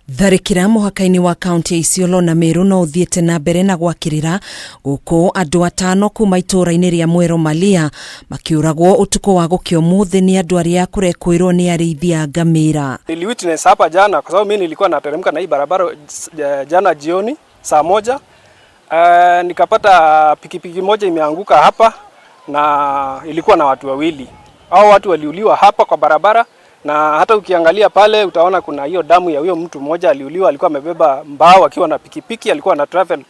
Tharĩkĩra mũhaka-inĩ wa kaunti ya Isiolo na Meru no ũthiĩte na mbere na gwakĩrĩra gũkũ andũ atano kuma itũũra-inĩ rĩa Mwero Malia makĩũragwo ũtukũ wa gũkĩa ũmũthĩ nĩ andũ arĩa kũrekwĩrwo nĩ arĩithi a ngamĩra. Niliwitness hapa jana kwa sababu mimi nilikuwa nateremka na hii barabara jana jioni saa 1. Nikapata pikipiki moja imeanguka hapa na ilikuwa na watu wawili. Hao watu waliuliwa hapa kwa barabara, na hata ukiangalia pale utaona kuna hiyo damu ya huyo mtu mmoja aliuliwa, alikuwa amebeba mbao akiwa na pikipiki, alikuwa na travel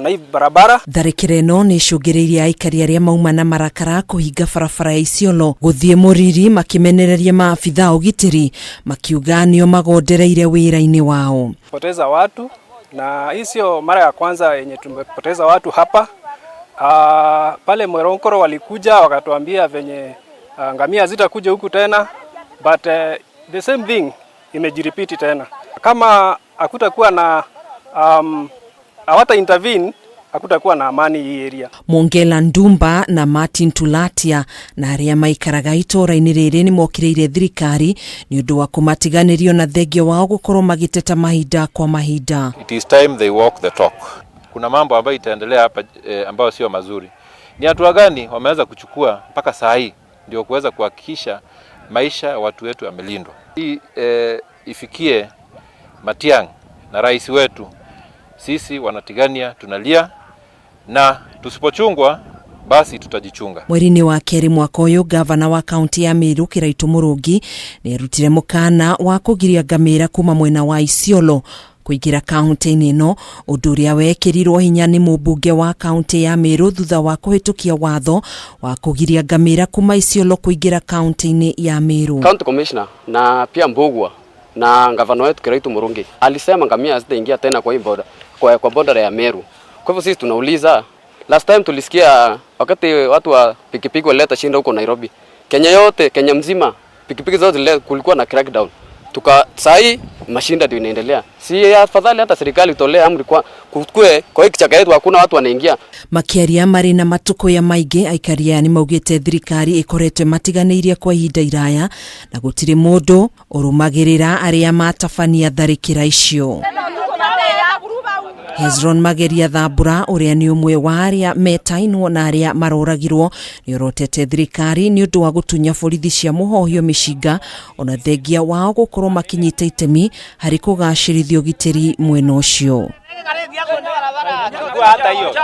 na hii barabara. Tharĩkĩra ĩno nĩ ĩcũngĩrĩirie aikari arĩa mauma na marakara kũhinga barabara ya Isiolo gũthiĩ Mũriri, makĩmenereria maabitha a ũgitĩri makiuga nĩo magondereire wĩra-inĩ wao. Poteza watu, na hii sio mara ya kwanza yenye tumepoteza watu hapa. Pale Mweronkoro walikuja wakatuambia venye ngamia zitakuja huku tena, but the same thing imejirepeat tena. Kama hakutakuwa na hawata intervene, hakutakuwa na amani hii area. Mwongela Ndumba na Martin Tulatia na arĩa maikaraga itũũra-inĩ rĩrĩ nĩ mokĩrĩire thirikari nĩ ũndũ wa kũmatiganĩrio na thengia wao gũkorwo magĩteta mahinda kwa mahinda. It is time they walk the talk. Kuna mambo ambayo itaendelea hapa ambayo sio mazuri. Ni hatua gani wameweza kuchukua mpaka saa hii ndio kuweza kuhakikisha maisha ya watu wetu yamelindwa? Hii ifikie Matiang'i na rais wetu. Sisi wanatigania tunalia, na tusipochungwa basi tutajichunga. Mweri-inĩ wa kerĩ mwaka ũyũ, gavana wa kaunti ya Meru Kiraitu Mũrũngi nĩ erutire mũkana wa kũgiria ngamĩra kuma mwena wa Isiolo kũingĩra kaunti-inĩ ĩno, ũndũ ũrĩa wekĩrirwo hinya nĩ mũmbunge wa kaunti ya Meru thutha wa kũhĩtũkia watho wa kũgiria ngamĩra kuma Isiolo kũingĩra kaunti-inĩ ya Meru. County Commissioner na pia Mbugua na gavana wetu Kiraitu Murungi alisema ngamia hazitaingia tena kwa hii border, kwa border ya Meru. Kwa hivyo sisi tunauliza, last time tulisikia wakati watu wa pikipiki walileta shinda huko Nairobi, Kenya yote, Kenya mzima pikipiki zote zile kulikuwa na crackdown. Tuka saa hii mashinda ndio inaendelea. Si afadhali hata serikali itolee amri kwa kukue kwa hii kichaka yetu hakuna watu wanaingia. Makiaria marĩ na matukuya maingĩ, aikari aya nĩ maugĩte thirikari ĩkoretwo ĩmatiganĩirie kwa ihinda iraya na gũtirĩ mũndũ ũrũmagĩrĩra arĩa matabania tharĩkĩra icio. Hezron Mageria Thambura, ũrĩa nĩ ũmwe wa arĩa metainwo na arĩa maroragirwo, nĩ orotete thirikari nĩ ũndũ wa gũtunya borithi cia mũhohio mĩcinga ona thengia wao gũkorwo makĩnyita itemi harĩ kũgacĩrithia ũgitĩri mwena ũcio. Hata hiyo.